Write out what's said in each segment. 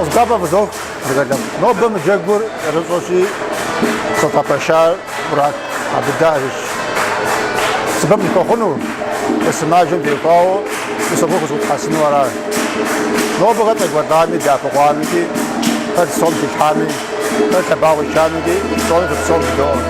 Фӏэхъус гуапэ фызох, адыгэ лъэпкъ. Нобэ мы джэгур зэрыфщӏэщи, къызэдгъэпэщар Мурат Абыдэ щыщ. Сэбэп дыхуэхъуну, сымаджэм теухуауэ мис абы къызэхуэтхьэсыну ара. Нобэ хэт къекӏуэлӏами, дэӏэпыкъуами икӏи, хэт сом хилъхьами, хэт лъэбакъуэ ичами икӏи, псоми фыпсэу жыдоӏэ.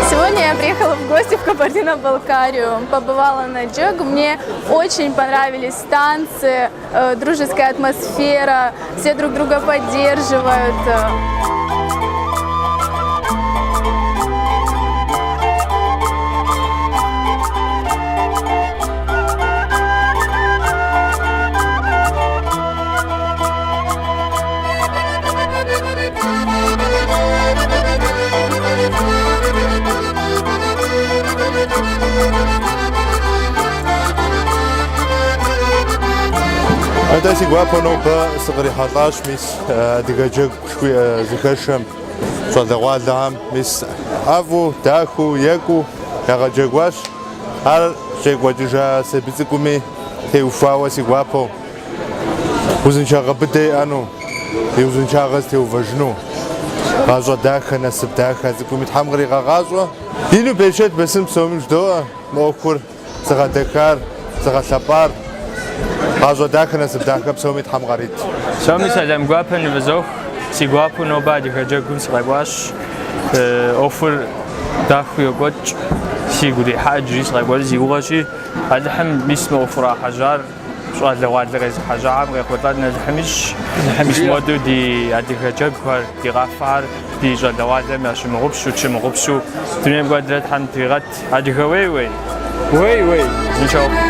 Сегодня я приехала в гости в Кабардино-Балкарию, побывала на джэгу. Мне очень понравились танцы, э, дружеская атмосфера, все друг друга поддерживают. Атӏэ си гуапэу нобэ сыкърихьэлӏащ мис адыгэ джэгу жыхуиӏэ зэхэшэм, щӏалэгъуалэхэм мис ӏэфӏу, дахэу, екӏуу ягъэджэгуащ. Ар щекӏуэкӏыжа сабий цӏыкӏуми теухуауэ си гуапэу узыншагъэ быдэ иӏэну, и узыншагъэ зэтеувэжыну, гъащӏэ дахэ, насып дахэ цӏыкӏуми Тхьэм къригъэгъащӏэ. Ину берычэт бесын псоми жыдоӏэ мы ӏуэхур зыгъэдэхар, зыгъэлъэпӏар, гъащӏэ дахэ, насып дахэ псоми Тхьэм къарит. Псоми сэлам гуапэ нывызох. Си гуапэу нобэ адыгэ джэгум сыкъэкӏуащ. Ӏуэхур дахэу йокӏуэкӏ. Сигу ирихьа иджыри сыкъэкӏуэну си гугъэщи, Алыхьым мис мы ӏуэхур кърахьэжьар щӏалэгъуалэ къезыхьэжьахэм къехъулӏэн Алыхьым ищӏ. Мис мыуэдэу ди адыгэ джэгухэр, ди къафэхэр ди щӏалэгъуалэм ящымыгъупщу, тщымыгъупщу дунейм куэдрэ Тхьэм тригъэт. Адыгэ уей-уей! Уей-уей! Узыншэ ухъу!